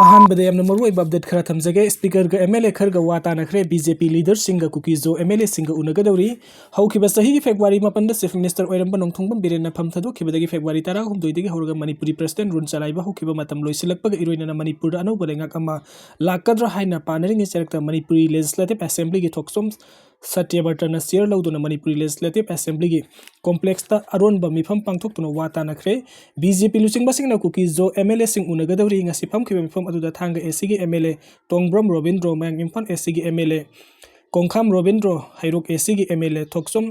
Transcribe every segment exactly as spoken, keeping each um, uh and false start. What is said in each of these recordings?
ꯑꯍꯥꯟꯕꯗ ꯌꯥꯝꯅ ꯃꯔꯨꯑꯣꯏꯕ ꯑꯞꯗꯦꯠ ꯈꯔ ꯊꯝꯖꯒꯦ꯫ ꯁ꯭ꯄꯤꯀꯔꯒ ꯑꯦꯝ ꯑꯦꯜ ꯑꯦ ꯈꯔꯒ ꯋꯥ ꯇꯥꯅꯈ꯭ꯔꯦ꯫ ꯕꯤ ꯖꯦ ꯄꯤ ꯂꯤꯗꯔꯁꯤꯡꯒ ꯀꯨꯀꯤꯖꯣ ꯑꯦꯝ ꯑꯦꯜ ꯑꯦꯁꯤꯡꯒ ꯎꯅꯒꯗꯧꯔꯤ꯫ ꯍꯧꯈꯤꯕ ꯆꯍꯤꯒꯤ ꯐꯦꯕ꯭ꯔꯨꯋꯥꯔꯤ ꯃꯥꯄꯟꯗ ꯆꯤꯐ ꯃꯤꯅꯤꯁꯇꯔ ꯑꯣꯏꯔꯝꯕ ꯅꯣꯡꯊꯣꯡꯕꯝ ꯕꯤꯔꯦꯟꯅ ꯐꯝ ꯊꯥꯗꯣꯛꯈꯤꯕꯗꯒꯤ ꯐꯦꯕ꯭ꯔꯨꯋꯥꯔꯤ ꯇꯔꯥꯍꯨꯝꯗꯣꯏꯗꯒꯤ ꯍꯧꯔꯒ ꯃꯅꯤꯄꯨꯔꯤ ꯄ꯭ꯔꯁꯤꯗꯦꯟ ꯔꯨꯜ ꯆꯂꯥꯏꯕ ꯍꯧꯈꯤꯕ ꯃꯇꯝ ꯂꯣꯏꯁꯤꯜꯂꯛꯄꯒ ꯏꯔꯣꯏꯅꯅ ꯃꯅꯤꯄꯨꯔꯗ ꯑꯅꯧꯕ ꯂꯩꯉꯥꯛ ꯑꯃ ꯂꯥꯛꯀꯗ꯭ꯔꯥ ꯍꯥꯏꯅ ꯄꯥꯅꯔꯤꯉꯩ ꯆꯔꯛꯇ ꯃꯅꯤꯄꯨꯔꯤ ꯂꯦꯖꯤꯁꯂꯦꯇꯤꯚ ꯑꯦꯁꯦꯝꯕ꯭ꯂꯤꯒꯤ ꯊꯣꯛꯆꯣꯝ ꯁꯇ꯭ꯌꯕ꯭ꯔꯇꯅ ꯆꯤꯌꯔ ꯂꯧꯗꯨꯅ ꯃꯅꯤꯄꯨꯔꯤ ꯂꯦꯖꯤꯁꯂꯦꯇꯤꯚ ꯑꯦꯁꯦꯝꯕ꯭ꯂꯤꯒꯤ ꯀꯣꯝꯄ꯭ꯂꯦꯛꯁꯇ ꯑꯔꯣꯟꯕ ꯃꯤꯐꯝ ꯄꯥꯡꯊꯣꯛꯇꯨꯅ ꯋꯥ ꯇꯥꯅꯈ꯭ꯔꯦ꯫ ꯕꯤ ꯖꯦ ꯄꯤ ꯂꯨꯆꯤꯡꯕꯁꯤꯡꯅ ꯀꯨꯀꯤꯖꯣ ꯑꯦꯝ ꯑꯦꯜ ꯑꯦꯁꯤꯡ ꯎꯅꯒꯗꯧꯔꯤ꯫ ꯉꯁꯤ ꯐꯝꯈꯤꯕ ꯃꯤꯐꯝ ꯑꯗꯨꯗ ꯊꯥꯡꯒ ꯑꯦ ꯁꯤꯒꯤ ꯑꯦꯝ ꯑꯦꯜ ꯑꯦ ꯇꯣꯡꯕ꯭ꯔꯝ ꯔꯣꯕꯤꯟꯗ꯭ꯔꯣ, ꯃꯌꯥꯡ ꯏꯝꯐꯥꯜ ꯑꯦ ꯁꯤꯒꯤ ꯑꯦꯝ ꯑꯦꯜ ꯑꯦ ꯀꯣꯡꯈꯥꯝ ꯔꯣꯕꯤꯟꯗ꯭ꯔꯣ, ꯍꯩꯔꯣꯛ ꯑꯦ ꯁꯤꯒꯤ ꯑꯦꯝ ꯑꯦꯜ ꯑꯦ ꯊꯣꯛꯆꯣꯝ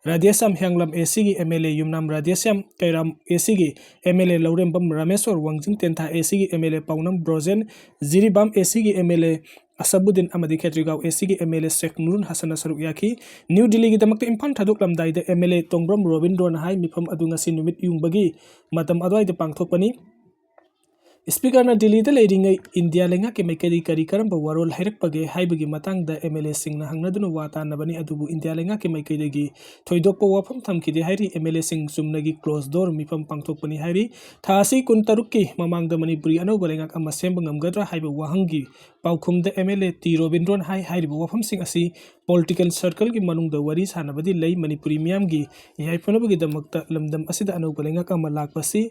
ꯔꯥꯙꯦꯁ꯭ꯌꯥꯝ, ꯍꯤꯌꯥꯡꯂꯝ ꯑꯦ ꯁꯤꯒꯤ ꯑꯦꯝ ꯑꯦꯜ ꯑꯦ ꯌꯨꯝꯅꯥꯝ ꯔꯥꯙꯦꯁ꯭ꯌꯥꯝ, ꯀꯩꯔꯥꯝ ꯑꯦ ꯁꯤꯒꯤ ꯑꯦꯝ ꯑꯦꯜ ꯑꯦ ꯂꯧꯔꯦꯝꯕꯝ ꯔꯥꯃꯦꯁꯣꯔ, ꯋꯥꯡꯖꯤꯡ ꯇꯦꯟꯊꯥ ꯑꯦ ꯁꯤꯒꯤ ꯑꯦꯝ ꯑꯦꯜ ꯑꯦ ꯄꯥꯎꯅꯝ ꯕ꯭ꯔꯣꯖꯦꯟ, ꯖꯤꯔꯤꯕꯥꯝ ꯑꯦ ꯁꯤꯒꯤ ꯑꯦꯝ ꯑꯦꯜ ꯑꯦ ꯑꯁꯕꯨꯗꯤꯟ ꯑꯃꯗꯤ ꯈꯦꯇ꯭ꯔꯤꯒꯥꯎ ꯑꯦ ꯁꯤꯒꯤ ꯑꯦꯝ ꯑꯦꯜ ꯑꯦ ꯁꯦꯈ ꯅꯨꯔꯨꯟ ꯍꯁꯟꯅ ꯁꯔꯨꯛ ꯌꯥꯈꯤ꯫ ꯅ꯭ꯌꯨ ꯗꯤꯜꯂꯤꯒꯤꯗꯃꯛꯇ ꯏꯝꯐꯥꯜ ꯊꯥꯗꯣꯛꯂꯝꯗꯥꯏꯗ ꯑꯦꯝ ꯑꯦꯜ ꯑꯦ ꯇꯣꯡꯕ꯭ꯔꯝ ꯔꯣꯕꯤꯟꯗ꯭ꯔꯣꯅ ꯍꯥꯏ, ꯃꯤꯐꯝ ꯑꯗꯨ ꯉꯁꯤ ꯅꯨꯃꯤꯠ ꯌꯨꯡꯕꯒꯤ ꯃꯇꯝ ꯑꯗꯨꯋꯥꯏꯗ ꯄꯥꯡꯊꯣꯛꯄꯅꯤ꯫ ꯁ꯭ꯄꯤꯀꯔꯅ ꯗꯤꯜꯂꯤꯗ ꯂꯩꯔꯤꯉꯩ ꯏꯟꯗꯤꯌꯥ ꯂꯩꯉꯥꯛꯀꯤ ꯃꯥꯏꯀꯩꯗꯒꯤ ꯀꯔꯤ ꯀꯔꯝꯕ ꯋꯥꯔꯣꯜ ꯍꯥꯏꯔꯛꯄꯒꯦ ꯍꯥꯏꯕꯒꯤ ꯃꯇꯥꯡꯗ ꯑꯦꯝ ꯑꯦꯜ ꯑꯦꯁꯤꯡꯅ ꯍꯪꯅꯗꯨꯅ ꯋꯥ ꯇꯥꯅꯕꯅꯤ, ꯑꯗꯨꯕꯨ ꯏꯟꯗꯤꯌꯥ ꯂꯩꯉꯥꯛꯀꯤ ꯃꯥꯏꯀꯩꯗꯒꯤ ꯊꯣꯏꯗꯣꯛꯄ ꯋꯥꯐꯝ ꯊꯝꯈꯤꯗꯦ ꯍꯥꯏꯔꯤ꯫ ꯑꯦꯝ ꯑꯦꯜ ꯑꯦꯁꯤꯡ ꯆꯨꯝꯅꯒꯤ ꯀ꯭ꯂꯣꯖ ꯗꯣꯔ ꯃꯤꯐꯝ ꯄꯥꯡꯊꯣꯛꯄꯅꯤ ꯍꯥꯏꯔꯤ꯫ ꯊꯥ ꯑꯁꯤ ꯀꯨꯟꯇꯔꯨꯛꯀꯤ ꯃꯃꯥꯡꯗ ꯃꯅꯤꯄꯨꯔꯒꯤ ꯑꯅꯧꯕ ꯂꯩꯉꯥꯛ ꯑꯃ ꯁꯦꯝꯕ ꯉꯝꯒꯗ꯭ꯔꯥ ꯍꯥꯏꯕ ꯋꯥꯍꯪꯒꯤ ꯄꯥꯎꯈꯨꯝꯗ ꯑꯦꯝ ꯑꯦꯜ ꯑꯦ ꯇꯤ ꯔꯣꯕꯤꯟꯗ꯭ꯔꯣꯅ ꯍꯥꯏ, ꯍꯥꯏꯔꯤꯕ ꯋꯥꯐꯝꯁꯤꯡ ꯑꯁꯤ ꯄꯣꯂꯤꯇꯤꯀꯦꯜ ꯁꯔꯀꯜꯒꯤ ꯃꯅꯨꯡꯗ ꯋꯥꯔꯤ ꯁꯥꯅꯕꯗꯤ ꯂꯩ꯫ ꯃꯅꯤꯄꯨꯔꯤ ꯃꯤꯌꯥꯝꯒꯤ ꯌꯥꯏꯐꯅꯕꯒꯤꯗꯃꯛꯇ ꯂꯝꯗꯝ ꯑꯁꯤꯗ ꯑꯅꯧꯕ ꯂꯩꯉꯥꯛ ꯑꯃ ꯂꯥꯛꯄꯁꯤ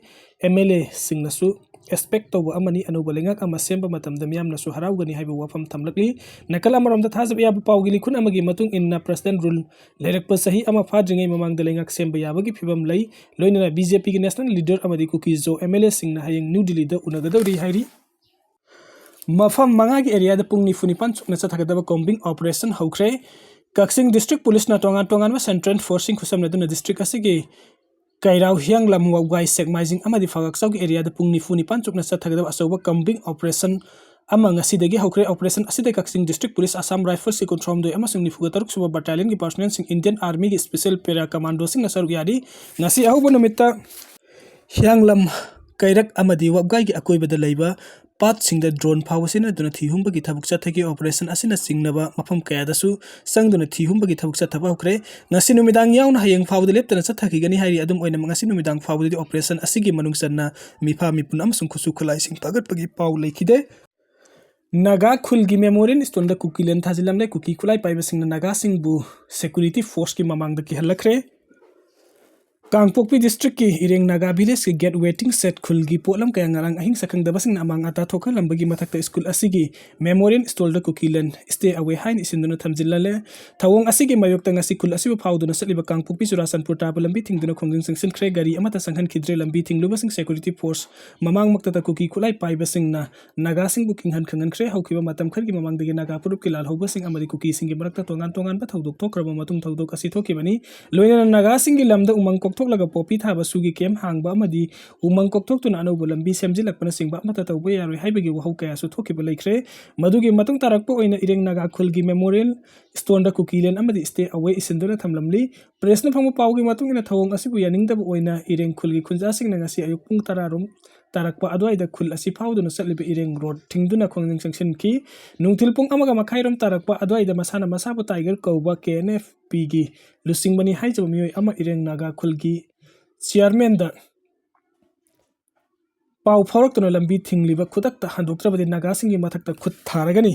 ꯑꯦꯝ ꯑꯦꯜ ꯑꯦꯁꯤꯡꯅꯁꯨ ꯑꯦꯛꯁꯄꯦꯛ ꯇꯧꯕ ꯑꯃꯅꯤ꯫ ꯑꯅꯧꯕ ꯂꯩꯉꯥꯛ ꯑꯃ ꯁꯦꯝꯕ ꯃꯇꯝꯗ ꯃꯤꯌꯥꯝꯅꯁꯨ ꯍꯔꯥꯎꯒꯅꯤ ꯍꯥꯏꯕ ꯋꯥꯐꯝ ꯊꯝꯂꯛꯂꯤ꯫ ꯅꯥꯀꯜ ꯑꯃꯔꯣꯝꯗ ꯊꯥꯖꯕ ꯌꯥꯕ ꯄꯥꯎꯒꯤ ꯂꯤꯈꯨꯟ ꯑꯃꯒꯤ ꯃꯇꯨꯡ ꯏꯟꯅ ꯄ꯭ꯔꯁꯤꯗꯦꯟ ꯔꯨꯜ ꯂꯩꯔꯛꯄ ꯆꯍꯤ ꯑꯃ ꯐꯥꯗ꯭ꯔꯤꯉꯩ ꯃꯃꯥꯡꯗ ꯂꯩꯉꯥꯛ ꯁꯦꯝꯕ ꯌꯥꯕꯒꯤ ꯐꯤꯕꯝ ꯂꯩ꯫ ꯂꯣꯏꯅꯅ ꯕꯤ ꯖꯦ ꯄꯤꯒꯤ ꯅꯦꯁꯅꯦꯜ ꯂꯤꯗꯔ ꯑꯃꯗꯤ ꯀꯨꯀꯤꯖꯣ ꯑꯦꯝ ꯑꯦꯜ ꯑꯦꯁꯤꯡꯅ ꯍꯌꯦꯡ ꯅ꯭ꯌꯨ ꯗꯤꯜꯂꯤꯗ ꯎꯅꯒꯗꯧꯔꯤ ꯍꯥꯏꯔꯤ꯫ ꯃꯐꯝ ꯃꯉꯥꯒꯤ ꯑꯦꯔꯤꯌꯥꯗ ꯄꯨꯡ ꯅꯤꯐꯨ ꯅꯤꯄꯥꯟ ꯆꯨꯞꯅ ꯆꯠꯊꯒꯗꯕ ꯀꯣꯝꯕꯤꯡ ꯑꯣꯄꯔꯦꯁꯟ ꯍꯧꯈ꯭ꯔꯦ꯫ ꯀꯛꯆꯤꯡ ꯗꯤꯁꯇ꯭ꯔꯤꯛ ꯄꯨꯂꯤꯁꯅ ꯇꯣꯉꯥꯟ ꯇꯣꯉꯥꯟꯕ ꯁꯦꯟꯇ꯭ꯔꯦꯜ ꯐꯣꯔꯁꯁꯤꯡ ꯈꯨꯠꯁꯝꯅꯗꯨꯅ ꯗꯤꯁꯇ꯭ꯔꯤꯛ ꯑꯁꯤꯒꯤ ꯀꯩꯔꯥꯎ, ꯍꯤꯌꯥꯡꯂꯝ, ꯋꯥꯕꯒꯥꯏ, ꯁꯦꯛꯃꯥꯏꯖꯤꯡ ꯑꯃꯗꯤ ꯐꯒꯛꯆꯥꯎꯒꯤ ꯑꯦꯔꯤꯌꯥꯗ ꯄꯨꯡ ꯅꯤꯐꯨ ꯅꯤꯄꯥꯟ ꯆꯨꯞꯅ ꯆꯠꯊꯒꯗꯕ ꯑꯆꯧꯕ ꯀꯝꯕꯤꯡ ꯑꯣꯄꯔꯦꯁꯟ ꯑꯃ ꯉꯁꯤꯗꯒꯤ ꯍꯧꯈ꯭ꯔꯦ꯫ ꯑꯣꯄꯔꯦꯁꯟ ꯑꯁꯤꯗ ꯀꯛꯆꯤꯡ ꯗꯤꯁꯇ꯭ꯔꯤꯛ ꯄꯨꯂꯤꯁ, ꯑꯁꯥꯝ ꯔꯥꯏꯐꯜꯁꯀꯤ ꯀꯨꯟꯊ꯭ꯔꯥꯍꯨꯝꯗꯣꯏ ꯑꯃꯁꯨꯡ ꯅꯤꯐꯨꯒ ꯇꯔꯨꯛ ꯁꯨꯕ ꯕꯠꯇꯥꯂꯤꯌꯟꯒꯤ ꯄꯥꯔꯁꯣꯅꯦꯜꯁꯤꯡ, ꯏꯟꯗꯤꯌꯟ ꯑꯥꯔꯃꯤꯒꯤ ꯁ꯭ꯄꯦꯁꯦꯜ ꯄꯦꯔꯥ ꯀꯃꯥꯟꯗꯣꯁꯤꯡꯅ ꯁꯔꯨꯛ ꯌꯥꯔꯤ꯫ ꯉꯁꯤ ꯑꯍꯧꯕ ꯅꯨꯃꯤꯠꯇ ꯍꯤꯌꯥꯡꯂꯝ, ꯀꯩꯔꯛ ꯑꯃꯗꯤ ꯋꯥꯕꯒꯥꯏꯒꯤ ꯑꯀꯣꯏꯕꯗ ꯂꯩꯕ ꯄꯥꯠꯁꯤꯡꯗ drone ꯐꯥꯎꯕ ꯁꯤꯖꯤꯟꯅꯗꯨꯅ ꯊꯤ ꯍꯨꯝꯕꯒꯤ ꯊꯕꯛ ꯆꯠꯊꯈꯤ꯫ Operation ꯑꯁꯤꯅ ꯆꯤꯡꯅꯕ ꯃꯐꯝ ꯀꯌꯥꯗꯁꯨ ꯆꯪꯗꯨꯅ ꯊꯤ ꯍꯨꯝꯕꯒꯤ ꯊꯕꯛ ꯆꯠꯊꯕ ꯍꯧꯈ꯭ꯔꯦ꯫ ꯉꯁꯤ ꯅꯨꯃꯤꯗꯥꯡ ꯌꯥꯎꯅ ꯍꯌꯦꯡ ꯐꯥꯎꯕꯗ ꯂꯦꯞꯇꯅ ꯆꯠꯊꯈꯤꯒꯅꯤ ꯍꯥꯏꯔꯤ꯫ ꯑꯗꯨꯝ ꯑꯣꯏꯅꯃꯛ, ꯉꯁꯤ ꯅꯨꯃꯤꯗꯥꯡ ꯐꯥꯎꯕꯗꯗꯤ operation ꯑꯁꯤꯒꯤ ꯃꯅꯨꯡ ꯆꯟꯅ ꯃꯤꯐꯥ ꯃꯤꯄꯨꯟ ꯑꯃꯁꯨꯡ ꯈꯨꯠꯁꯨ ꯈꯨꯠꯂꯥꯏꯁꯤꯡ ꯐꯥꯒꯠꯄꯒꯤ ꯄꯥꯎ ꯂꯩꯈꯤꯗꯦ꯫ ꯅꯥꯒꯥ ꯈꯨꯜꯒꯤ memorial stoneꯗ ꯀꯨꯀꯤ ꯂꯦꯟ ꯊꯥꯖꯤꯜꯂꯝꯂꯦ꯫ ꯀꯨꯀꯤ ꯈꯨꯠꯂꯥꯏ ꯄꯥꯏꯕꯁꯤꯡꯅ ꯅꯥꯒꯥꯁꯤꯡꯕꯨ security forceꯀꯤ ꯃꯃꯥꯡꯗ ꯀꯤꯍꯜꯂꯛꯈ꯭ꯔꯦ꯫ ꯀꯥꯡꯄꯣꯛꯄꯤ districtꯀꯤ ꯏꯔꯦꯡ ꯅꯥꯒꯥ villageꯀꯤ gate waiting shed ꯈꯨꯜꯒꯤ ꯄꯣꯠꯂꯝ ꯀꯌꯥ ꯉꯔꯥꯡ ꯑꯍꯤꯡ ꯁꯛꯈꯪꯗꯕꯁꯤꯡꯅ ꯑꯃꯥꯡ ꯑꯇꯥ ꯊꯣꯛꯍꯜꯂꯝꯕꯒꯤ ꯃꯊꯛꯇ school ꯑꯁꯤꯒꯤ memorial stoneꯗ ꯀꯨꯀꯤ ꯂꯦꯟ stay away ꯍꯥꯏꯅ ꯏꯁꯤꯟꯗꯨꯅ ꯊꯝꯖꯤꯜꯂꯜꯂꯦ꯫ ꯊꯧꯑꯣꯡ ꯑꯁꯤꯒꯤ ꯃꯥꯌꯣꯛꯇ ꯉꯁꯤ ꯈꯨꯜ ꯑꯁꯤꯕꯨ ꯐꯥꯎꯗꯨꯅ ꯆꯠꯂꯤꯕ ꯀꯥꯡꯄꯣꯛꯄꯤ ꯆꯨꯔꯥꯆꯥꯟꯄꯨꯔ ꯇꯥꯕ ꯂꯝꯕꯤ ꯊꯤꯡꯗꯨꯅ ꯈꯣꯡꯖꯪ ꯆꯪꯁꯤꯟꯈ꯭ꯔꯦ꯫ ꯒꯥꯔꯤ ꯑꯃꯠꯇ ꯆꯪꯍꯟꯈꯤꯗ꯭ꯔꯦ꯫ ꯂꯝꯕꯤ ꯊꯤꯡꯂꯨꯕꯁꯤꯡ security force ꯃꯃꯥꯡꯃꯛꯇꯗ ꯀꯨꯀꯤ ꯈꯨꯠꯂꯥꯏ ꯄꯥꯏꯕꯁꯤꯡꯅ ꯅꯥꯒꯥꯁꯤꯡꯕꯨ ꯀꯤꯡꯍꯟ ꯈꯪꯍꯟꯈ꯭ꯔꯦ꯫ ꯍꯧꯈꯤꯕ ꯃꯇꯝ ꯈꯔꯒꯤ ꯃꯃꯥꯡꯗꯒꯤ ꯅꯥꯒꯥ ꯐꯨꯔꯨꯞꯀꯤ ꯂꯥꯜꯍꯧꯕꯁꯤꯡ ꯑꯃꯗꯤ ꯀꯨꯀꯤꯁꯤꯡꯒꯤ ꯃꯔꯛꯇ ꯇꯣꯉꯥꯟ ꯇꯣꯉꯥꯟꯕ ꯊꯧꯗꯣꯛ ꯊꯣꯛꯈ꯭ꯔꯕ ꯃꯇꯨꯡ ꯊꯧꯗꯣꯛ ꯑꯁꯤ ꯊꯣꯛꯈꯤꯕꯅꯤ꯫ ꯂꯣꯏꯅꯅ ꯅꯥꯒꯥꯁꯤꯡꯒꯤ ꯂꯝꯗ ꯎꯃꯪ ꯀꯣꯛꯊꯣꯛꯂꯒ ꯄꯣꯄꯤ ꯊꯥꯕ ꯁꯨꯒꯤ camp ꯍꯥꯡꯕ ꯑꯃꯗꯤ ꯎꯃꯪ ꯀꯣꯛꯊꯣꯛꯇꯨꯅ ꯑꯅꯧꯕ ꯂꯝꯕꯤ ꯁꯦꯝꯖꯤꯜꯂꯛꯄꯅꯆꯤꯡꯕ ꯑꯃꯠꯇ ꯇꯧꯕ ꯌꯥꯔꯣꯏ ꯍꯥꯏꯕꯒꯤ ꯋꯥꯍꯧ ꯀꯌꯥꯁꯨ ꯊꯣꯛꯈꯤꯕ ꯂꯩꯈ꯭ꯔꯦ꯫ ꯃꯗꯨꯒꯤ ꯃꯇꯨꯡ ꯇꯥꯔꯛꯄ ꯑꯣꯏꯅ ꯏꯔꯦꯡ ꯅꯥꯒꯥ ꯈꯨꯜꯒꯤ memorial stoneꯗ ꯀꯨꯀꯤ ꯂꯦꯟ ꯑꯃꯗꯤ stay away ꯏꯁꯤꯟꯗꯨꯅ ꯊꯝꯂꯝꯂꯤ꯫ Pressꯅ ꯐꯪꯕ ꯄꯥꯎꯒꯤ ꯃꯇꯨꯡ ꯏꯟꯅ ꯊꯧꯑꯣꯡ ꯑꯁꯤꯕꯨ ꯌꯥꯅꯤꯡꯗꯕ ꯑꯣꯏꯅ ꯏꯔꯦꯡ ꯈꯨꯜꯒꯤ ꯈꯨꯟꯖꯥꯁꯤꯡꯅ ꯉꯁꯤ ꯑꯌꯨꯛ ꯄꯨꯡ ꯇꯔꯥ ꯔꯣꯝ ꯇꯥꯔꯛꯄ ꯑꯗꯨꯋꯥꯏꯗ ꯈꯨꯜ ꯑꯁꯤ ꯐꯥꯎꯗꯨꯅ ꯆꯠꯂꯤꯕ ꯏꯔꯦꯡ road ꯊꯤꯡꯗꯨꯅ ꯈꯣꯡꯖꯪ ꯆꯪꯁꯤꯟꯈꯤ꯫ ꯅꯨꯡꯊꯤꯜ ꯄꯨꯡ ꯑꯃꯒ ꯃꯈꯥꯏ ꯔꯣꯝ ꯇꯥꯔꯛꯄ ꯑꯗꯨꯋꯥꯏꯗ ꯃꯁꯥꯅ ꯃꯁꯥꯕꯨ Tiger ꯀꯧꯕ KNFPꯒꯤ ꯂꯨꯆꯤꯡꯕꯅꯤ ꯍꯥꯏꯖꯕ ꯃꯤꯑꯣꯏ ꯑꯃ ꯏꯔꯦꯡ ꯅꯥꯒꯥ ꯈꯨꯜꯒꯤ chairmanꯗ ꯄꯥꯎ ꯐꯥꯎꯔꯛꯇꯨꯅ ꯂꯝꯕꯤ ꯊꯤꯡꯂꯤꯕ ꯈꯨꯗꯛꯇ ꯍꯟꯗꯣꯛꯇ꯭ꯔꯕꯗꯤ ꯅꯥꯒꯥꯁꯤꯡꯒꯤ ꯃꯊꯛꯇ ꯈꯨꯠ ꯊꯥꯔꯒꯅꯤ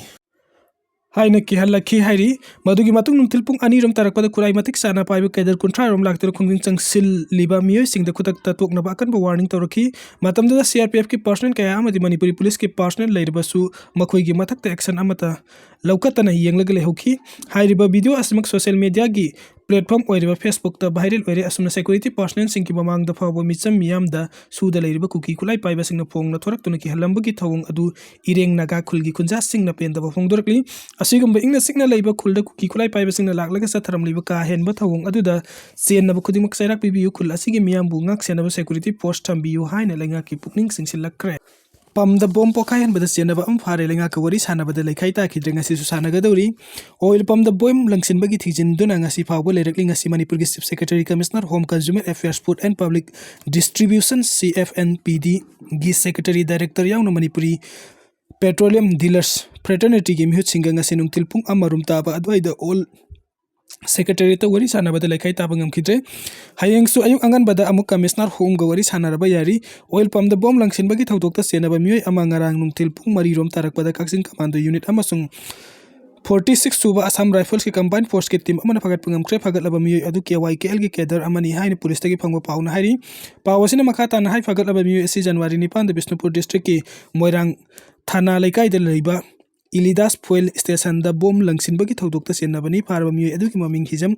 ꯍꯥꯏꯅ ꯀꯤꯍꯜꯂꯛꯈꯤ ꯍꯥꯏꯔꯤ꯫ ꯃꯗꯨꯒꯤ ꯃꯇꯨꯡ ꯅꯨꯡꯊꯤꯜ ꯄꯨꯡ ꯑꯅꯤ ꯔꯣꯝ ꯇꯥꯔꯛꯄꯗ ꯈꯨꯠꯂꯥꯏ ꯃꯇꯤꯛ ꯆꯥꯅ ꯄꯥꯏꯕ cadre ꯀꯨꯟꯊ꯭ꯔꯥ ꯔꯣꯝ ꯂꯥꯛꯇꯨꯅ ꯈꯣꯡꯖꯪ ꯆꯪꯁꯤꯜꯂꯤꯕ ꯃꯤꯑꯣꯏꯁꯤꯡꯗ ꯈꯨꯗꯛꯇ ꯇꯣꯛꯅꯕ ꯑꯀꯟꯕ warning ꯇꯧꯔꯛꯈꯤ꯫ ꯃꯇꯝꯗꯨꯗ CRPFꯀꯤ personnel ꯀꯌꯥ ꯑꯃꯗꯤ ꯃꯅꯤꯄꯨꯔꯤ policeꯀꯤ personnel ꯂꯩꯔꯕꯁꯨ ꯃꯈꯣꯏꯒꯤ ꯃꯊꯛꯇ action ꯑꯃꯠꯇ ꯂꯧꯈꯠꯇꯅ ꯌꯦꯡꯂꯒ ꯂꯩꯍꯧꯈꯤ꯫ ꯍꯥꯏꯔꯤꯕ video ꯑꯁꯤꯃꯛ social mediaꯒꯤ platform ꯑꯣꯏꯔꯤꯕ Facebookꯇ viral ꯑꯣꯏꯔꯦ꯫ ꯑꯁꯨꯝꯅ security personnelꯁꯤꯡꯒꯤ ꯃꯃꯥꯡꯗ ꯐꯥꯎꯕ ꯃꯤꯆꯝ ꯃꯤꯌꯥꯝꯗ ꯁꯨꯗ ꯂꯩꯔꯤꯕ ꯀꯨꯀꯤ ꯈꯨꯠꯂꯥꯏ ꯄꯥꯏꯕꯁꯤꯡꯅ ꯐꯣꯡꯅ ꯊꯣꯔꯛꯇꯨꯅ ꯀꯤꯍꯜꯂꯝꯕꯒꯤ ꯊꯧꯑꯣꯡ ꯑꯗꯨ ꯏꯔꯦꯡ ꯅꯥꯒꯥ ꯈꯨꯜꯒꯤ ꯈꯨꯟꯖꯥꯁꯤꯡꯅ ꯄꯦꯟꯗꯕ ꯐꯣꯡꯗꯣꯔꯛꯂꯤ꯫ ꯑꯁꯤꯒꯨꯝꯕ ꯏꯪꯅ ꯆꯤꯛꯅ ꯂꯩꯕ ꯈꯨꯜꯗ ꯀꯨꯀꯤ ꯈꯨꯠꯂꯥꯏ ꯄꯥꯏꯕꯁꯤꯡꯅ ꯂꯥꯛꯂꯒ ꯆꯠꯊꯔꯝꯂꯤꯕ ꯀꯥ ꯍꯦꯟꯕ ꯊꯧꯑꯣꯡ ꯑꯗꯨꯗ ꯆꯦꯟꯅꯕ ꯈꯨꯗꯤꯡꯃꯛ ꯆꯩꯔꯥꯛ ꯄꯤꯕꯤꯌꯨ꯫ ꯈꯨꯜ ꯑꯁꯤꯒꯤ ꯃꯤꯌꯥꯝꯕꯨ ꯉꯥꯛ ꯁꯦꯟꯅꯕ security force ꯊꯝꯕꯤꯌꯨ ꯍꯥꯏꯅ ꯂꯩꯉꯥꯛꯀꯤ ꯄꯨꯛꯅꯤꯡ ꯆꯤꯡꯁꯤꯜꯂꯛꯈ꯭ꯔꯦ꯫ ꯄꯝꯗ ꯕꯣꯝ ꯄꯣꯈꯥꯏꯍꯟꯕꯗ ꯆꯦꯟꯅꯕ ꯑꯃ ꯐꯥꯔꯦ꯫ ꯂꯩꯉꯥꯛꯀ ꯋꯥꯔꯤ ꯁꯥꯟꯅꯕꯗ ꯂꯩꯈꯥꯏ ꯇꯥꯈꯤꯗ꯭ꯔꯦ꯫ ꯉꯁꯤꯁꯨ ꯁꯥꯟꯅꯒꯗꯧꯔꯤ꯫ ꯑꯣꯏꯜ ꯄꯝꯗ ꯕꯣꯝ ꯂꯪꯁꯤꯟꯕꯒꯤ ꯊꯤꯖꯤꯟꯗꯨꯅ ꯉꯁꯤ ꯐꯥꯎꯕ ꯂꯩꯔꯛꯂꯤ꯫ ꯉꯁꯤ ꯃꯅꯤꯄꯨꯔꯒꯤ Chief Secretary, Commissioner, Home, Consumer Affairs, Food and Public Distribution, C F N P D, ꯒꯤ Secretary, Director ꯌꯥꯎꯅ ꯃꯅꯤꯄꯨꯔꯤ Petroleum Dealers Fraternityꯒꯤ ꯃꯤꯍꯨꯠꯁꯤꯡꯒ ꯉꯁꯤ ꯅꯨꯡꯊꯤꯜ ꯄꯨꯡ ꯑꯃ ꯔꯣꯝ ꯇꯥꯕ ꯑꯗꯨꯋꯥꯏꯗ ꯑꯣꯜ Secretariatꯇ ꯋꯥꯔꯤ ꯁꯥꯟꯅꯕꯗ ꯂꯩꯈꯥꯏ ꯇꯥꯕ ꯉꯝꯈꯤꯗ꯭ꯔꯦ꯫ ꯍꯌꯦꯡꯁꯨ ꯑꯌꯨꯛ ꯑꯉꯟꯕꯗ ꯑꯃꯨꯛ Commissioner Homeꯒ ꯋꯥꯔꯤ ꯁꯥꯟꯅꯔꯕ ꯌꯥꯔꯤ꯫ ꯑꯣꯏꯜ ꯄꯝꯗ ꯕꯣꯝ ꯂꯪꯁꯤꯟꯕꯒꯤ ꯊꯧꯗꯣꯛꯇ ꯆꯦꯟꯅꯕ ꯃꯤꯑꯣꯏ ꯑꯃ ꯉꯔꯥꯡ ꯅꯨꯡꯊꯤꯜ ꯄꯨꯡ ꯃꯔꯤ ꯔꯣꯝ ꯇꯥꯔꯛꯄꯗ ꯀꯛꯆꯤꯡ Commando Unit ꯑꯃꯁꯨꯡ forty six ꯁꯨꯕ Assam Riflesꯀꯤ Combined Forceꯀꯤ team ꯑꯃꯅ ꯐꯥꯒꯠꯄ ꯉꯝꯈ꯭ꯔꯦ꯫ ꯐꯥꯒꯠꯂꯕ ꯃꯤꯑꯣꯏ ꯑꯗꯨ K Y K Lꯒꯤ cadre ꯑꯃꯅꯤ ꯍꯥꯏꯅ ꯄꯨꯂꯤꯁꯇꯒꯤ ꯐꯪꯕ ꯄꯥꯎꯅ ꯍꯥꯏꯔꯤ꯫ ꯄꯥꯎ ꯑꯁꯤꯅ ꯃꯈꯥ ꯇꯥꯅ ꯍꯥꯏ, ꯐꯥꯒꯠꯂꯕ ꯃꯤꯑꯣꯏ ꯑꯁꯤ ꯖꯅꯋꯥꯔꯤ ꯅꯤꯄꯥꯟꯗ ꯕꯤꯁꯅꯨꯄꯨꯔ districtꯀꯤ ꯃꯣꯏꯔꯥꯡ ꯊꯥꯅꯥ ꯂꯩꯀꯥꯏꯗ ꯂꯩꯕ ꯏꯂꯤꯗꯥꯁ fuel stationꯗ ꯕꯣꯝ ꯂꯪꯁꯤꯟꯕꯒꯤ ꯊꯧꯗꯣꯛꯇ ꯆꯦꯟꯅꯕꯅꯤ꯫ ꯐꯥꯔꯕ ꯃꯤꯑꯣꯏ ꯑꯗꯨꯒꯤ ꯃꯃꯤꯡ ꯍꯤꯖꯝ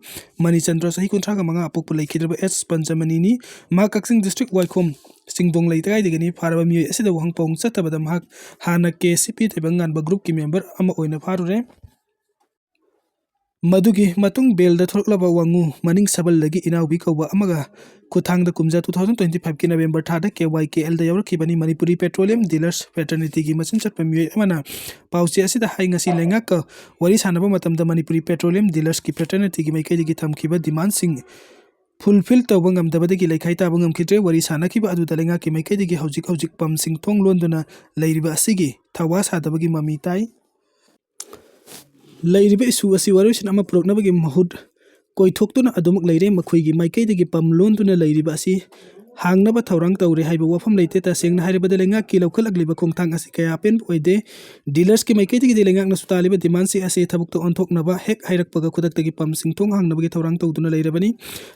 ꯃꯅꯤꯆꯟꯗ꯭ꯔ, ꯆꯍꯤ ꯀꯨꯟꯊ꯭ꯔꯥꯒ ꯃꯉꯥ, ꯑꯄꯣꯛꯄ ꯂꯩꯈꯤꯗ꯭ꯔꯕ ꯑꯦꯁ ꯄꯟꯆꯃꯅꯤꯅꯤ꯫ ꯃꯍꯥꯛ ꯀꯛꯆꯤꯡ district ꯋꯥꯏꯈꯣꯝ ꯆꯤꯡꯗꯣꯡ ꯂꯩꯀꯥꯏꯗꯒꯤꯅꯤ꯫ ꯐꯥꯔꯕ ꯃꯤꯑꯣꯏ ꯑꯁꯤꯗ ꯋꯥꯍꯪ ꯄꯥꯎꯍꯪ ꯆꯠꯇꯕꯗ ꯃꯍꯥꯛ ꯍꯥꯟꯅ K C P ꯇꯥꯏꯕꯪ ꯉꯥꯟꯕ groupꯀꯤ member ꯑꯃ ꯑꯣꯏꯅ ꯐꯥꯔꯨꯔꯦ꯫ ꯃꯗꯨꯒꯤ ꯃꯇꯨꯡ bailꯗ ꯊꯣꯛꯂꯛꯂꯕ ꯋꯥꯉꯨ ꯃꯅꯤꯡ ꯁꯕꯜꯗꯒꯤ ꯏꯅꯥꯎꯕꯤ ꯀꯧꯕ ꯑꯃꯒ ꯈꯨꯠꯊꯥꯡꯗ ꯀꯨꯝꯖꯥ two thousand twenty fiveꯀꯤ November ꯊꯥꯗ K Y K Lꯗ ꯌꯥꯎꯔꯛꯈꯤꯕꯅꯤ꯫ Manipuri Petroleum Dealers Fraternityꯒꯤ ꯃꯆꯤꯟ ꯆꯠꯄ ꯃꯤꯑꯣꯏ ꯑꯃꯅ ꯄꯥꯎꯆꯦ ꯑꯁꯤꯗ ꯍꯥꯏ, ꯉꯁꯤ ꯂꯩꯉꯥꯛꯀ ꯋꯥꯔꯤ ꯁꯥꯟꯅꯕ ꯃꯇꯝꯗ ꯃꯅꯤꯄꯨꯔꯤ Petroleum Dealersꯀꯤ fraternityꯒꯤ ꯃꯥꯏꯀꯩꯗꯒꯤ ꯊꯝꯈꯤꯕ demandꯁꯤꯡ fulfill ꯇꯧꯕ ꯉꯝꯗꯕꯗꯒꯤ ꯂꯩꯈꯥꯏ ꯇꯥꯕ ꯉꯝꯈꯤꯗ꯭ꯔꯦ꯫ ꯋꯥꯔꯤ ꯁꯥꯟꯅꯈꯤꯕ ꯑꯗꯨꯗ ꯂꯩꯉꯥꯛꯀꯤ ꯃꯥꯏꯀꯩꯗꯒꯤ ꯍꯧꯖꯤꯛ ꯍꯧꯖꯤꯛ ꯄꯝꯁꯤꯡ ꯊꯣꯡ ꯂꯣꯟꯗꯨꯅ ꯂꯩꯔꯤꯕ ꯑꯁꯤꯒꯤ ꯊꯋꯥ ꯁꯥꯗꯕꯒꯤ ꯃꯃꯤ ꯇꯥꯏ꯫ ꯂꯩꯔꯤꯕ issue ꯑꯁꯤ ꯋꯥꯔꯣꯏꯁꯤꯟ ꯑꯃ ꯄꯨꯔꯛꯅꯕꯒꯤ ꯃꯍꯨꯠ ꯀꯣꯏꯊꯣꯛꯇꯨꯅ ꯑꯗꯨꯃꯛ ꯂꯩꯔꯦ꯫ ꯃꯈꯣꯏꯒꯤ ꯃꯥꯏꯀꯩꯗꯒꯤ ꯄꯝ ꯂꯣꯟꯗꯨꯅ ꯂꯩꯔꯤꯕ ꯑꯁꯤ ꯍꯥꯡꯅꯕ ꯊꯧꯔꯥꯡ ꯇꯧꯔꯦ ꯍꯥꯏꯕ ꯋꯥꯐꯝ ꯂꯩꯇꯦ꯫ ꯇꯁꯦꯡꯅ ꯍꯥꯏꯔꯕꯗ ꯂꯩꯉꯥꯛꯀꯤ ꯂꯧꯈꯠꯂꯛꯂꯤꯕ ꯈꯣꯡꯊꯥꯡ ꯑꯁꯤ ꯀꯌꯥ ꯑꯄꯦꯟꯕ ꯑꯣꯏꯗꯦ꯫ Dealersꯀꯤ ꯃꯥꯏꯀꯩꯗꯒꯤꯗꯤ ꯂꯩꯉꯥꯛꯅꯁꯨ ꯇꯥꯜꯂꯤꯕ demandꯁꯤꯡ ꯑꯁꯤ ꯊꯕꯛꯇ ꯑꯣꯟꯊꯣꯛꯅꯕ ꯍꯦꯛ ꯍꯥꯏꯔꯛꯄꯒ ꯈꯨꯗꯛꯇꯒꯤ ꯄꯝꯁꯤꯡ ꯊꯣꯡ ꯍꯥꯡꯅꯕꯒꯤ ꯊꯧꯔꯥꯡ ꯇꯧꯗꯨꯅ ꯂꯩꯔꯕꯅꯤ꯫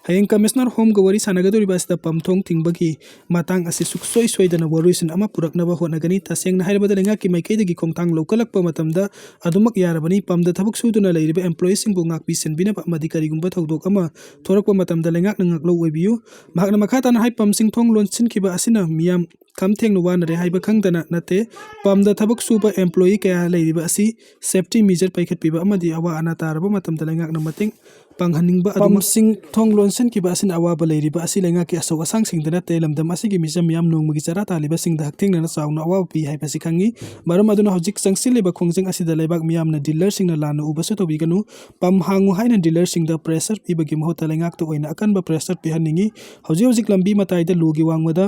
ꯍꯌꯦꯡ Commissioner Homeꯒ ꯋꯥꯔꯤ ꯁꯥꯟꯅꯒꯗꯧꯔꯤꯕ ꯑꯁꯤꯗ ꯄꯝ ꯊꯣꯡ ꯊꯤꯡꯕꯒꯤ ꯃꯇꯥꯡ ꯑꯁꯤ ꯁꯨꯛꯁꯣꯏ ꯁꯣꯏꯗꯅ ꯋꯥꯔꯣꯏꯁꯤꯟ ꯑꯃ ꯄꯨꯔꯛꯅꯕ ꯍꯣꯠꯅꯒꯅꯤ꯫ ꯇꯁꯦꯡꯅ ꯍꯥꯏꯔꯕꯗ ꯂꯩꯉꯥꯛꯀꯤ ꯃꯥꯏꯀꯩꯗꯒꯤ ꯈꯣꯡꯊꯥꯡ ꯂꯧꯈꯠꯂꯛꯄ ꯃꯇꯝꯗ ꯑꯗꯨꯃꯛ ꯌꯥꯔꯕꯅꯤ꯫ ꯄꯝꯗ ꯊꯕꯛ ꯁꯨꯗꯨꯅ ꯂꯩꯔꯤꯕ employeeꯁꯤꯡꯕꯨ ꯉꯥꯛꯄꯤ ꯁꯦꯟꯕꯤꯅꯕ ꯑꯃꯗꯤ ꯀꯔꯤꯒꯨꯝꯕ ꯊꯧꯗꯣꯛ ꯑꯃ ꯊꯣꯔꯛꯄ ꯃꯇꯝꯗ ꯂꯩꯉꯥꯛꯅ ꯉꯥꯛꯂꯧ ꯑꯣꯏꯕꯤꯌꯨ꯫ ꯃꯍꯥꯛꯅ ꯃꯈꯥ ꯇꯥꯅ ꯍꯥꯏ, ꯄꯝꯁꯤꯡ ꯊꯣꯡ ꯂꯣꯟꯁꯤꯟꯈꯤꯕ ꯑꯁꯤꯅ ꯃꯤꯌꯥꯝ ꯈꯝ ꯊꯦꯡꯅ ꯋꯥꯅꯔꯦ ꯍꯥꯏꯕ ꯈꯪꯗꯅ ꯅꯠꯇꯦ, ꯄꯝꯗ ꯊꯕꯛ ꯁꯨꯕ employee ꯀꯌꯥ ꯂꯩꯔꯤꯕ ꯑꯁꯤ safety measure ꯄꯥꯏꯈꯠꯄꯤꯕ ꯑꯃꯗꯤ ꯑꯋꯥ ꯑꯅꯥ ꯇꯥꯔꯕ ꯃꯇꯝꯗ ꯂꯩꯉꯥꯛꯅ ꯃꯇꯦꯡ ꯄꯥꯡꯍꯟꯅꯤꯡꯕ ꯑꯗꯨꯃꯛ ꯄꯝꯁꯤꯡ ꯊꯣꯡ ꯂꯣꯟꯁꯤꯟꯈꯤꯕ ꯑꯁꯤꯅ ꯑꯋꯥꯕ ꯂꯩꯔꯤꯕ ꯑꯁꯤ ꯂꯩꯉꯥꯛꯀꯤ ꯑꯆꯧ ꯑꯁꯥꯡꯁꯤꯡꯗ ꯅꯠꯇꯦ, ꯂꯝꯗꯝ ꯑꯁꯤꯒꯤ ꯃꯤꯆꯝ ꯃꯤꯌꯥꯝ ꯅꯣꯡꯃꯒꯤ ꯆꯔꯥ ꯇꯥꯜꯂꯤꯕꯁꯤꯡꯗ ꯍꯛꯊꯦꯡꯅꯅ ꯆꯥꯎꯅ ꯑꯋꯥꯕ ꯄꯤ ꯍꯥꯏꯕꯁꯤ ꯈꯪꯉꯤ꯫ ꯃꯔꯝ ꯑꯗꯨꯅ ꯍꯧꯖꯤꯛ ꯆꯪꯁꯤꯜꯂꯤꯕ ꯈꯣꯡꯖꯪ ꯑꯁꯤꯗ ꯂꯩꯕꯥꯛ ꯃꯤꯌꯥꯝꯅ ꯗꯤꯂꯔꯁꯤꯡꯅ ꯂꯥꯟꯅ ꯎꯕꯁꯨ ꯇꯧꯕꯤꯒꯅꯨ꯫ ꯄꯝ ꯍꯥꯡꯉꯨ ꯍꯥꯏꯅ ꯗꯤꯂꯔꯁꯤꯡꯗ ꯄ꯭ꯔꯦꯁꯔ ꯄꯤꯕꯒꯤ ꯃꯍꯨꯠꯇ ꯂꯩꯉꯥꯛꯇ ꯑꯣꯏꯅ ꯑꯀꯟꯕ ꯄ꯭ꯔꯦꯁꯔ ꯄꯤꯍꯟꯅꯤꯡꯉꯤ꯫ ꯍꯧꯖꯤꯛ ꯍꯧꯖꯤꯛ ꯂꯝꯕꯤ ꯃꯇꯥꯏꯗ ꯂꯨꯒꯤ ꯋꯥꯡꯃꯗ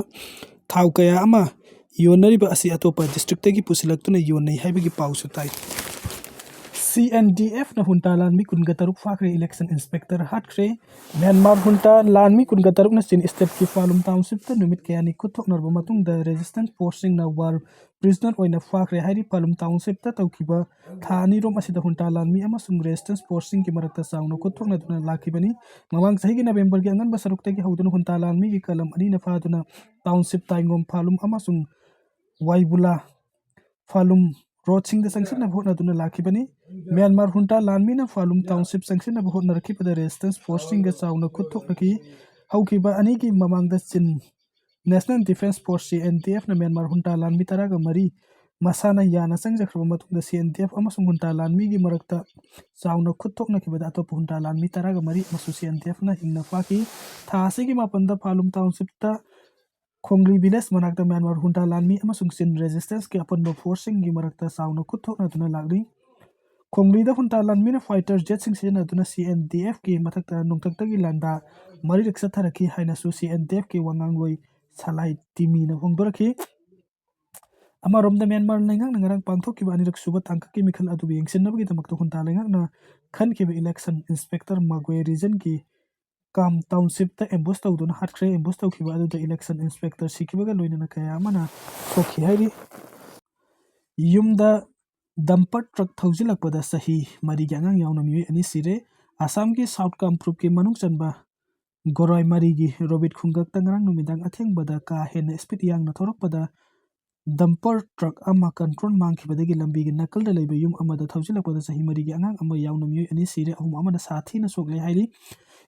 ꯊꯥꯎ ꯀꯌꯥ ꯑꯃ ꯌꯣꯟꯅꯔꯤꯕ ꯑꯁꯤ ꯑꯇꯣꯞꯄ ꯗꯤꯁꯇ꯭ꯔꯤꯛꯇꯒꯤ ꯄꯨꯁꯤꯜꯂꯛꯇꯨꯅ ꯌꯣꯟꯅꯩ ꯍꯥꯏꯕꯒꯤ ꯄꯥꯎꯁꯨ ꯇꯥꯏ꯫ ꯁꯤ ꯑꯦꯟ ꯗꯤ ꯑꯦꯐꯅ ꯍꯨꯟꯇꯥ ꯂꯥꯟꯃꯤ ꯀꯨꯟꯒ ꯇꯔꯨꯛ ꯐꯥꯈ꯭ꯔꯦ꯫ ꯏꯂꯦꯛꯁꯟ ꯏꯟꯁꯄꯦꯛꯇꯔ ꯍꯥꯠꯈ꯭ꯔꯦ꯫ ꯃ꯭ꯌꯥꯟꯃꯥꯔ ꯍꯨꯟꯇꯥ ꯂꯥꯟꯃꯤ ꯀꯨꯟꯒ ꯇꯔꯨꯛꯅ ꯆꯤꯟ ꯁ꯭ꯇꯦꯠꯀꯤ ꯐꯥꯂꯨꯝ ꯇꯥꯎꯟꯁꯤꯞꯇ ꯅꯨꯃꯤꯠ ꯀꯌꯥꯅꯤ ꯈꯨꯠꯊꯣꯛꯅꯔꯕ ꯃꯇꯨꯡꯗ ꯔꯦꯖꯤꯁꯇꯦꯟꯁ ꯐꯣꯔꯁꯁꯤꯡꯅ ꯋꯥꯔ ꯄ꯭ꯔꯤꯖꯅꯔ ꯑꯣꯏꯅ ꯐꯥꯈ꯭ꯔꯦ ꯍꯥꯏꯔꯤ꯫ ꯐꯥꯂꯨꯝ ꯇꯥꯎꯟꯁꯤꯞꯇ ꯇꯧꯈꯤꯕ ꯊꯥ ꯑꯅꯤꯔꯣꯝ ꯑꯁꯤꯗ ꯍꯨꯟꯇꯥ ꯂꯥꯟꯃꯤ ꯑꯃꯁꯨꯡ ꯔꯦꯖꯤꯁꯇꯦꯟꯁ ꯐꯣꯔꯁꯁꯤꯡꯒꯤ ꯃꯔꯛꯇ ꯆꯥꯎꯅ ꯈꯨꯠꯊꯣꯛꯅꯗꯨꯅ ꯂꯥꯛꯈꯤꯕꯅꯤ꯫ ꯃꯃꯥꯡ ꯆꯍꯤꯒꯤ ꯅꯕꯦꯝꯕꯔꯒꯤ ꯑꯉꯟꯕ ꯁꯔꯨꯛꯇꯒꯤ ꯍꯧꯗꯨꯅ ꯍꯨꯟꯇꯥ ꯂꯥꯟꯃꯤꯒꯤ ꯀꯂꯝ ꯑꯅꯤꯅ ꯐꯥꯗꯨꯅ ꯇꯥꯎꯟꯁꯤꯞ ꯇꯥꯏꯉꯣꯝ ꯐꯥꯂꯨꯝ ꯑꯃꯁꯨꯡ ꯋꯥꯏꯕꯨꯂꯥ ꯐꯥꯂꯨꯝ ꯔꯣꯗꯁꯤꯡꯗ ꯆꯪꯁꯤꯟꯅꯕ ꯍꯣꯠꯅꯗꯨꯅ ꯂꯥꯛꯈꯤꯕꯅꯤ꯫ ꯃ꯭ꯌꯥꯟꯃꯥꯔ ꯍꯨꯟꯇꯥ ꯂꯥꯟꯃꯤꯅ ꯐꯥꯂꯨꯝ ꯇꯥꯎꯟꯁꯤꯞ ꯆꯪꯁꯤꯟꯅꯕ ꯍꯣꯠꯅꯔꯛꯈꯤꯕꯗ ꯔꯦꯖꯤꯁꯇꯦꯟꯁ ꯐꯣꯔꯁꯁꯤꯡꯒ ꯆꯥꯎꯅ ꯈꯨꯠ ꯊꯣꯛꯅꯈꯤ꯫ ꯍꯧꯈꯤꯕ ꯑꯅꯤꯒꯤ ꯃꯃꯥꯡꯗ Chin national defence force, C N D ꯑꯦꯐꯅ ꯃ꯭ꯌꯥꯟꯃꯥꯔ ꯍꯨꯟꯇꯥ ꯂꯥꯟꯃꯤ ꯇꯔꯥꯒ ꯃꯔꯤ ꯃꯁꯥꯅ ꯌꯥꯅ ꯆꯪꯖꯈ꯭ꯔꯕ ꯃꯇꯨꯡꯗ ꯁꯤ ꯑꯦꯟ ꯗꯤ ꯑꯦꯐ ꯑꯃꯁꯨꯡ ꯍꯨꯟꯇꯥ ꯂꯥꯟꯃꯤꯒꯤ ꯃꯔꯛꯇ ꯆꯥꯎꯅ ꯈꯨꯠ ꯊꯣꯛꯅꯈꯤꯕꯗ ꯑꯇꯣꯞꯄ ꯍꯨꯟꯇꯥ ꯂꯥꯟꯃꯤ ꯇꯔꯥꯒ ꯃꯔꯤ ꯑꯃꯁꯨ ꯁꯤ ꯑꯦꯟ ꯗꯤ ꯑꯦꯐꯅ ꯍꯤꯡꯅ ꯐꯥꯈꯤ꯫ ꯊꯥ ꯑꯁꯤꯒꯤ ꯃꯥꯄꯟꯗ ꯐꯥꯂꯨꯝ ꯇꯥꯎꯟꯁꯤꯞꯇ ꯈꯣꯡꯂꯤ ꯚꯤꯂꯦꯖ ꯃꯅꯥꯛꯇ ꯃ꯭ꯌꯥꯟꯃꯥꯔ ꯍꯨꯟꯇꯥ ꯂꯥꯟꯃꯤ ꯑꯃꯁꯨꯡ ꯆꯤꯟ ꯔꯦꯖꯤꯁꯇꯦꯟꯁꯀꯤ ꯑꯄꯨꯟꯕ ꯐꯣꯔꯁꯁꯤꯡꯒꯤ ꯃꯔꯛꯇ ꯆꯥꯎꯅ ꯈꯨꯠ ꯊꯣꯛꯅꯗꯨꯅ ꯂꯥꯛꯂꯤ꯫ ꯈꯣꯡꯂꯤꯗ ꯍꯨꯟꯇꯥ ꯂꯥꯟꯃꯤꯅ ꯐꯥꯏꯇꯔ ꯖꯦꯠꯁꯤꯡ ꯁꯤꯖꯤꯟꯅꯗꯨꯅ ꯁꯤ ꯑꯦꯟ ꯗꯤ ꯑꯦꯐꯀꯤ ꯃꯊꯛꯇ ꯅꯣꯡꯊꯛꯇꯒꯤ ꯂꯥꯟꯗꯥ ꯃꯔꯤꯔꯛ ꯆꯠꯊꯔꯛꯈꯤ ꯍꯥꯏꯅꯁꯨ ꯁꯤ ꯑꯦꯟ ꯗꯤ ꯑꯦꯐꯀꯤ ꯋꯥꯉꯥꯡꯂꯣꯏ ꯁꯂꯥꯏ ꯇꯤꯃꯤꯅ ꯐꯣꯡꯗꯣꯔꯛꯈꯤ꯫ ꯑꯃꯔꯣꯝꯗ ꯃ꯭ꯌꯥꯟꯃꯥꯔ ꯂꯩꯉꯥꯛꯅ ꯉꯔꯥꯡ ꯄꯥꯡꯊꯣꯛꯈꯤꯕ ꯑꯅꯤꯔꯛ ꯁꯨꯕ ꯇꯥꯡꯀꯛꯀꯤ ꯃꯤꯈꯜ ꯑꯗꯨꯕꯨ ꯌꯦꯡꯁꯤꯟꯅꯕꯒꯤꯗꯃꯛꯇ ꯍꯨꯟꯇꯥ ꯂꯩꯉꯥꯛꯅ ꯈꯟꯈꯤꯕ ꯏꯂꯦꯛꯁꯟ ꯏꯟꯁꯄꯦꯛꯇꯔ ꯃꯥꯒ꯭ꯋꯦ ꯔꯤꯖꯟꯒꯤ ꯀꯥꯝ ꯇꯥꯎꯟꯁꯤꯞꯇ ꯑꯦꯝꯕꯨꯁ ꯇꯧꯗꯨꯅ ꯍꯥꯠꯈ꯭ꯔꯦ꯫ ꯑꯦꯝꯕꯨꯁ ꯇꯧꯈꯤꯕ ꯑꯗꯨꯗ ꯏꯂꯦꯛꯁꯟ ꯏꯟꯁꯄꯦꯛꯇꯔ ꯁꯤꯈꯤꯕꯒ ꯂꯣꯏꯅꯅ ꯀꯌꯥ ꯑꯃꯅ ꯁꯣꯛꯈꯤ ꯍꯥꯏꯔꯤ꯫ ꯌꯨꯝꯗ ꯗꯝꯄꯔ ꯇ꯭ꯔꯛ ꯊꯧꯖꯤꯜꯂꯛꯄꯗ ꯆꯍꯤ ꯃꯔꯤꯒꯤ ꯑꯉꯥꯡ ꯌꯥꯎꯅ ꯃꯤꯑꯣꯏ ꯑꯅꯤ ꯁꯤꯔꯦ꯫ ꯑꯁꯥꯝꯒꯤ ꯁꯥꯎꯠ ꯀꯥꯝꯔꯨꯞꯀꯤ ꯃꯅꯨꯡ ꯆꯟꯕ ꯒꯣꯔꯥꯏꯃꯥꯔꯤꯒꯤ ꯔꯣꯕꯤꯠ ꯈꯨꯡꯒꯪꯗ ꯉꯔꯥꯡ ꯅꯨꯃꯤꯗꯥꯡ ꯑꯊꯦꯡꯕꯗ ꯀꯥ ꯍꯦꯟꯅ ꯁ꯭ꯄꯤꯗ ꯌꯥꯡꯅ ꯊꯧꯔꯛꯄꯗ ꯗꯝꯄꯔ ꯇ꯭ꯔꯛ ꯑꯃ ꯀꯟꯇ꯭ꯔꯣꯜ ꯃꯥꯡꯈꯤꯕꯗꯒꯤ ꯂꯝꯕꯤꯒꯤ ꯅꯥꯀꯜꯗ ꯂꯩꯕ ꯌꯨꯝ ꯑꯃꯗ ꯊꯧꯖꯤꯜꯂꯛꯄꯗ ꯆꯍꯤ ꯃꯔꯤꯒꯤ ꯑꯉꯥꯡ ꯑꯃ ꯌꯥꯎꯅ ꯃꯤꯑꯣꯏ ꯑꯅꯤ ꯁꯤꯔꯦ, ꯑꯍꯨꯝ ꯑꯃꯅ ꯁꯥꯊꯤꯅ ꯁꯣꯛꯂꯦ ꯍꯥꯏꯔꯤ꯫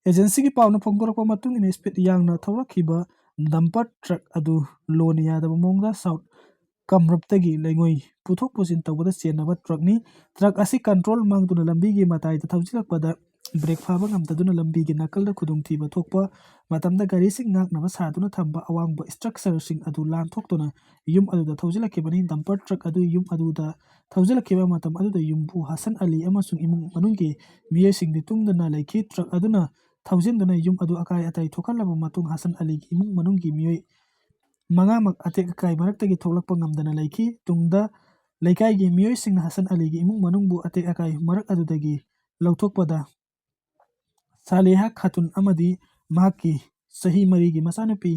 ꯑꯦꯖꯦꯟꯁꯤꯒꯤ ꯄꯥꯎꯅ ꯐꯣꯡꯗꯣꯔꯛꯄ ꯃꯇꯨꯡ ꯏꯟꯅ, ꯁ꯭ꯄꯤꯗ ꯌꯥꯡꯅ ꯊꯧꯔꯛꯈꯤꯕ ꯗꯝꯄꯔ ꯇ꯭ꯔꯛ ꯑꯗꯨ ꯂꯣꯅ ꯌꯥꯗꯕ ꯃꯑꯣꯡꯗ ꯁꯥꯎꯠ ꯀꯥꯝꯔꯨꯞꯇꯒꯤ ꯂꯩꯉꯣꯏ ꯄꯨꯊꯣꯛ ꯄꯨꯁꯤꯟ ꯇꯧꯕꯗ ꯆꯦꯟꯅꯕ ꯇ꯭ꯔꯛꯅꯤ꯫ ꯇ꯭ꯔꯛ ꯑꯁꯤ ꯀꯟꯇ꯭ꯔꯣꯜ ꯃꯥꯡꯗꯨꯅ ꯂꯝꯕꯤꯒꯤ ꯃꯇꯥꯏꯗ ꯊꯧꯖꯤꯜꯂꯛꯄꯗ ꯕ꯭ꯔꯦꯛ ꯐꯥꯕ ꯉꯝꯗꯗꯨꯅ ꯂꯝꯕꯤꯒꯤ ꯅꯥꯀꯜꯗ ꯈꯨꯗꯣꯡꯊꯤꯕ ꯊꯣꯛꯄ ꯃꯇꯝꯗ ꯒꯥꯔꯤꯁꯤꯡ ꯉꯥꯛꯅꯕ ꯁꯥꯗꯨꯅ ꯊꯝꯕ ꯑꯋꯥꯡꯕ ꯁ꯭ꯇ꯭ꯔꯛꯆꯔꯁꯤꯡ ꯑꯗꯨ ꯂꯥꯟꯊꯣꯛꯇꯨꯅ ꯌꯨꯝ ꯑꯗꯨꯗ ꯊꯧꯖꯤꯜꯂꯛꯈꯤꯕꯅꯤ꯫ ꯗꯝꯄꯔ ꯇ꯭ꯔꯛ ꯑꯗꯨ ꯌꯨꯝ ꯑꯗꯨꯗ ꯊꯧꯖꯤꯜꯂꯛꯈꯤꯕ ꯃꯇꯝ ꯑꯗꯨꯗ ꯌꯨꯝꯕꯨ ꯍꯁꯟ ꯑꯂꯤ ꯑꯃꯁꯨꯡ ꯏꯃꯨꯡ ꯃꯅꯨꯡꯒꯤ ꯃꯤꯑꯣꯏꯁꯤꯡꯗꯤ ꯇꯨꯝꯗꯅ ꯂꯩꯈꯤ꯫ ꯇ꯭ꯔꯛ ꯑꯗꯨꯅ ꯊꯧꯖꯤꯟꯗꯨꯅ ꯌꯨꯝ ꯑꯗꯨ ꯑꯀꯥꯏ ꯑꯇꯥꯏ ꯊꯣꯛꯍꯜꯂꯕ ꯃꯇꯨꯡ ꯍꯁꯟ ꯑꯂꯤꯒꯤ ꯏꯃꯨꯡ ꯃꯅꯨꯡꯒꯤ ꯃꯤꯑꯣꯏ ꯃꯉꯥꯃꯛ ꯑꯇꯦꯛ ꯑꯀꯥꯏ ꯃꯔꯛꯇꯒꯤ ꯊꯣꯛꯂꯛꯄ ꯉꯝꯗꯅ ꯂꯩꯈꯤ꯫ ꯇꯨꯡꯗ ꯂꯩꯀꯥꯏꯒꯤ ꯃꯤꯑꯣꯏꯁꯤꯡꯅ ꯍꯁꯟ ꯑꯂꯤꯒꯤ ꯏꯃꯨꯡ ꯃꯅꯨꯡꯕꯨ ꯑꯇꯦꯛ ꯑꯀꯥꯏ ꯃꯔꯛ ꯑꯗꯨꯗꯒꯤ ꯂꯧꯊꯣꯛꯄꯗ ꯁꯥꯂꯦꯍꯥ ꯈꯥꯇꯨꯟ ꯑꯃꯗꯤ ꯃꯍꯥꯛꯀꯤ ꯆꯍꯤ ꯃꯔꯤꯒꯤ ꯃꯆꯥꯅꯨꯄꯤ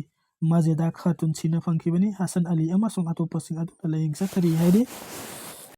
ꯃꯥꯖꯦꯗꯥ ꯈꯥꯇꯨꯟ ꯁꯤꯅ ꯐꯪꯈꯤꯕꯅꯤ꯫ ꯍꯁꯟ ꯑꯂꯤ ꯑꯃꯁꯨꯡ ꯑꯇꯣꯞꯄꯁꯤꯡ ꯑꯗꯨꯅ ꯂꯥꯌꯦꯡ ꯆꯠꯊꯔꯤ ꯍꯥꯏꯔꯤ꯫